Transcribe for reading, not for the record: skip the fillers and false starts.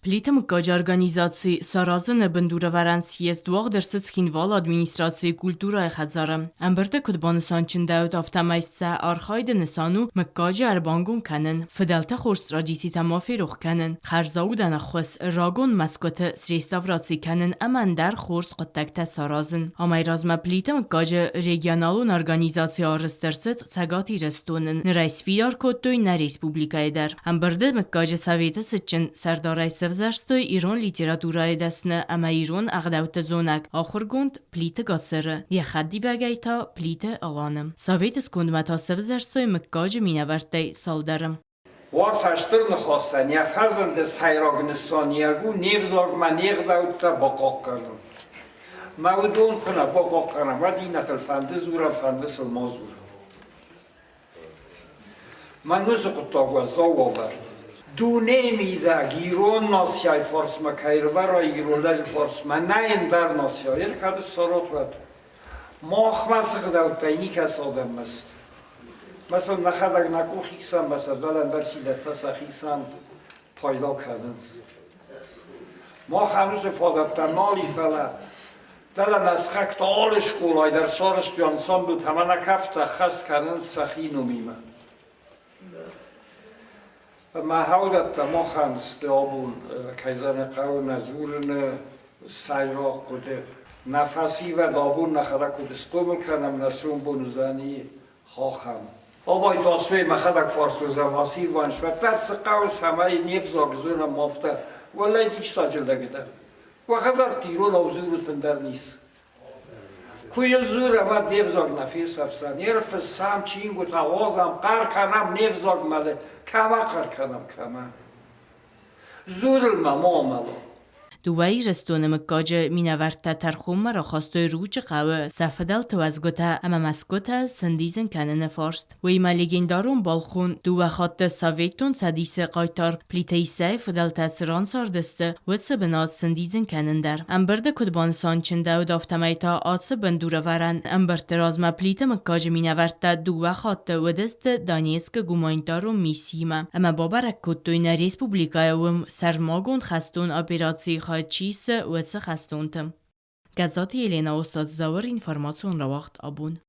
Плиты мыггаджы организаци саразыны бындурӕвӕрӕн съезд уагъд ӕрцыд Цхинвалы администрацийы культурӕйы хӕдзары. Ӕмбырды куыд банысанчындӕуыд, афтӕмӕй сӕ архайды нысан у мыггаджы ӕрбангом кӕнын, фыдӕлты хорз традицитӕ ма ферох кӕнын, хӕрзаудӕн ӕххуыс, рагон мӕсгуыты среставраци кӕнын ӕмӕ ӕндӕр хорз хъуыддӕгтӕ саразын. Амӕйразмӕ Плиты мыггаджы регионалон организаци арӕзт ӕрцыд Цӕгат Ирыстоны нырӕй сфидар кодтой нӕ республикӕйы дӕр. Ӕмбырды мыггаджы советы цытджын сӕрдарӕй сӕвзӕрстой ирон литературӕйы дӕсны ӕмӕ ирон ӕгъдӕутты зонӕг ахуыргонд Плиты Гацыры, йӕ хӕдивӕгӕй та Плиты Аланы. Советы скондмӕ та сӕвзӕрстой мыггаджы минӕвӕрттӕй цалдӕры. Уӕртӕ Стыр Ныхасӕн йӕ фӕзынды сӕйраг нысаниуӕг у не взагмӕ не гъдӕуттӕ бахъахъхъӕнын. Мӕ уыдон куы нӕ бахъахъхъӕнӕм, уӕд иннӕтыл фӕнды дзурӕм, фӕнды сыл ма дзурӕм. Мӕн уыцы хъуыддаг уӕззау уавӕр. Дунейы мидӕг ирон нацийӕ фарсмӕ кӕй рывӕрай ирон лӕджы фарсмӕ, нӕ ӕндӕр нацийӕ, йе кӕд ссарат, уӕд. Махмӕ цы гъдӕуттӕй никӕцы адӕммӕ сты. Мӕ нӕхӕдӕг нӕ къух исӕм, мӕ сӕ дӕлӕ цидӕртӕ сӕхицӕн пайда кӕнынц. Мах ӕнусы фадӕттӕ нал и, фӕлӕ дӕлӕ нӕ сыхӕгтӕ алы скъолайы дӕр сарӕзтой ансамблтӕ ӕмӕ нӕ кафтӕ ӕххӕст кӕнынц сӕхи номимӕ. Ӕмӕ хӕудӕттӕ махӕн сты абон, кӕй зӕгъын хъӕуы, нӕ дзурыны сӕйраг хъуыды. Нӕ фӕсивӕд абон нӕхӕдӕг куыд схъомыл кӕнӕм, нӕ сомбон уыдзӕни хохӕн. Абайты Асойы мӕхӕдӕг фарстуызӕн Василий Иванович, уӕддӕр цы хъӕуы, цӕмӕй не взаг зонӕм афтӕ, уӕллӕй диссаджы лӕг дӕ. Уӕ хӕдзӕртты иронау дзурут ӕндӕр ницы. Куы йыл дзурӕм, уӕд не взаг нӕ фесӕфдзӕн. Не рфыссӕм чингуытӕ, уадзӕм, хъӕр кӕнӕм не взаг мӕлы. Кӕмӕ хъӕр кӕнӕм, кӕмӕ? Дзурыл ма ма амӕла. Дыууӕ Ирыстоны мыггаджы минӕвӕрттӕ тӕрхонмӕ рахастой Ручъы хъӕуы сӕ фыдӕлты уӕзгуытӕ ӕмӕ мӕсгуытӕ сӕндидзын кӕныны фарст. Уыимӕ легендарон балхон, дыууӕ хатты Советон Цӕдисы хъайтар Плиты Иссӕйы фыдӕлтӕ цы ран цардысты, уыцы бынат сӕндидзын кӕнын дӕр. Ӕмбырды куыд банысанчындӕуыд, афтӕмӕй та ацы бындурӕвӕрӕн ӕмбырдты размӕ Плиты мыггаджы минӕвӕрттӕ дыууӕ хатты уыдысты Донецкы гуманитарон миссиимӕ ӕмӕ бабӕрӕг кодтой нӕ республикӕйы уым сӕрмагонд хӕстон операцийы хай чи исы, уыцы хӕстонты. Гӕззаты Еленӕ Остъаты Зауыр информацион рауагъд абон.